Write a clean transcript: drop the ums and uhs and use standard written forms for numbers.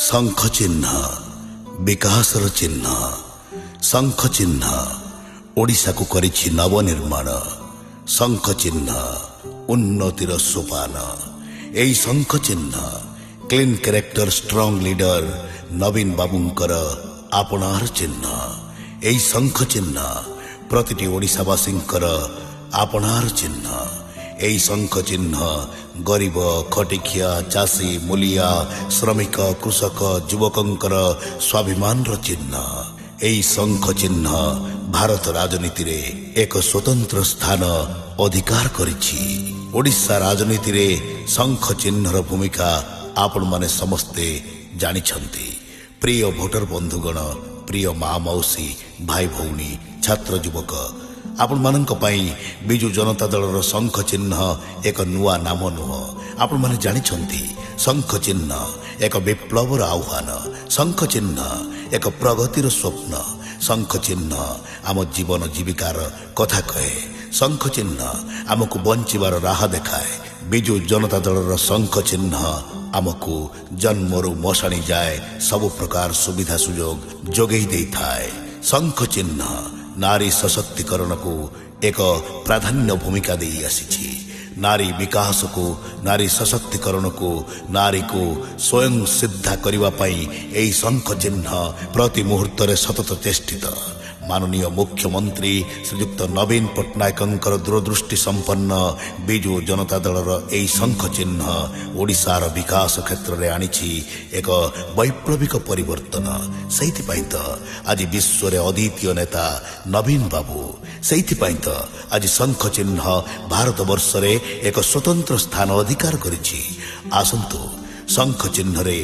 ଶଙ୍ଖ ଚିହ୍ନ ବିକାଶର ଚିହ୍ନ, ଶଙ୍ଖ ଚିହ୍ନ ଓଡ଼ିଶାକୁ କରିଛି ନବନିର୍ମାଣ, ଶଙ୍ଖ ଚିହ୍ନ ଉନ୍ନତିର ସୋପାନ। ଏହି ଶଙ୍ଖ ଚିହ୍ନ କ୍ଲିନ୍ କ୍ୟାରେକ୍ଟର ଷ୍ଟ୍ରଙ୍ଗ ଲିଡର ନବୀନ ବାବୁଙ୍କର ଆପଣାର ଚିହ୍ନ। ଏହି ଶଙ୍ଖ ଚିହ୍ନ ପ୍ରତିଟି ଓଡ଼ିଶାବାସୀଙ୍କର ଆପଣାର ଚିହ୍ନ। ଏହି ଶଙ୍ଖ ଚିହ୍ନ ଗରିବ, ଖଟିଖିଆ, ଚାଷୀ, ମୂଲିଆ, ଶ୍ରମିକ, କୃଷକ, ଯୁବକଙ୍କର ସ୍ୱାଭିମାନର ଚିହ୍ନ। ଏହି ଶଙ୍ଖ ଚିହ୍ନ ଭାରତ ରାଜନୀତିରେ ଏକ ସ୍ୱତନ୍ତ୍ର ସ୍ଥାନ ଅଧିକାର କରିଛି। ଓଡ଼ିଶା ରାଜନୀତିରେ ଶଙ୍ଖ ଚିହ୍ନର ଭୂମିକା ଆପଣମାନେ ସମସ୍ତେ ଜାଣିଛନ୍ତି। ପ୍ରିୟ ଭୋଟର ବନ୍ଧୁଗଣ, ପ୍ରିୟ ମା ମାଉସୀ, ଭାଇ ଭଉଣୀ, ଛାତ୍ର ଯୁବକ, ଆପଣମାନଙ୍କ ପାଇଁ ବିଜୁ ଜନତା ଦଳର ଶଙ୍ଖ ଚିହ୍ନ ଏକ ନୂଆ ନାମ ନୁହଁ। ଆପଣମାନେ ଜାଣିଛନ୍ତି, ଶଙ୍ଖ ଚିହ୍ନ ଏକ ବିପ୍ଳବର ଆହ୍ୱାନ, ଶଙ୍ଖ ଚିହ୍ନ ଏକ ପ୍ରଗତିର ସ୍ୱପ୍ନ, ଶଙ୍ଖ ଚିହ୍ନ ଆମ ଜୀବନ ଜୀବିକାର କଥା କହେ, ଶଙ୍ଖ ଚିହ୍ନ ଆମକୁ ବଞ୍ଚିବାର ରାହା ଦେଖାଏ। ବିଜୁ ଜନତା ଦଳର ଶଙ୍ଖ ଚିହ୍ନ ଆମକୁ ଜନ୍ମରୁ ମଶାଣି ଯାଏ ସବୁ ପ୍ରକାର ସୁବିଧା ସୁଯୋଗ ଯୋଗାଇ ଦେଇଥାଏ। ଶଙ୍ଖ ଚିହ୍ନ ନାରୀ ସଶକ୍ତିକରଣକୁ ଏକ ପ୍ରାଧାନ୍ୟ ଭୂମିକା ଦେଇ ଆସିଛି। ନାରୀ ବିକାଶକୁ, ନାରୀ ସଶକ୍ତିକରଣକୁ, ନାରୀକୁ ସ୍ୱୟଂ ସିଦ୍ଧା କରିବା ପାଇଁ ଏହି ଶଙ୍ଖ ଚିହ୍ନ ପ୍ରତି ମୁହୂର୍ତ୍ତରେ ସତତ ଚେଷ୍ଟିତ। ମାନନୀୟ ମୁଖ୍ୟମନ୍ତ୍ରୀ ଶ୍ରୀଯୁକ୍ତ ନବୀନ ପଟ୍ଟନାୟକଙ୍କର ଦୂରଦୃଷ୍ଟି ସମ୍ପନ୍ନ ବିଜୁ ଜନତା ଦଳର ଏହି ଶଙ୍ଖ ଚିହ୍ନ ଓଡ଼ିଶାର ବିକାଶ କ୍ଷେତ୍ରରେ ଆଣିଛି ଏକ ବୈପ୍ଳବିକ ପରିବର୍ତ୍ତନ। ସେଇଥିପାଇଁ ତ ଆଜି ବିଶ୍ୱରେ ଅଦ୍ୱିତୀୟ ନେତା ନବୀନ ବାବୁ। ସେଇଥିପାଇଁ ତ ଆଜି ଶଙ୍ଖ ଚିହ୍ନ ଭାରତବର୍ଷରେ ଏକ ସ୍ୱତନ୍ତ୍ର ସ୍ଥାନ ଅଧିକାର କରିଛି। ଆସନ୍ତୁ ଶଙ୍ଖ ଚିହ୍ନରେ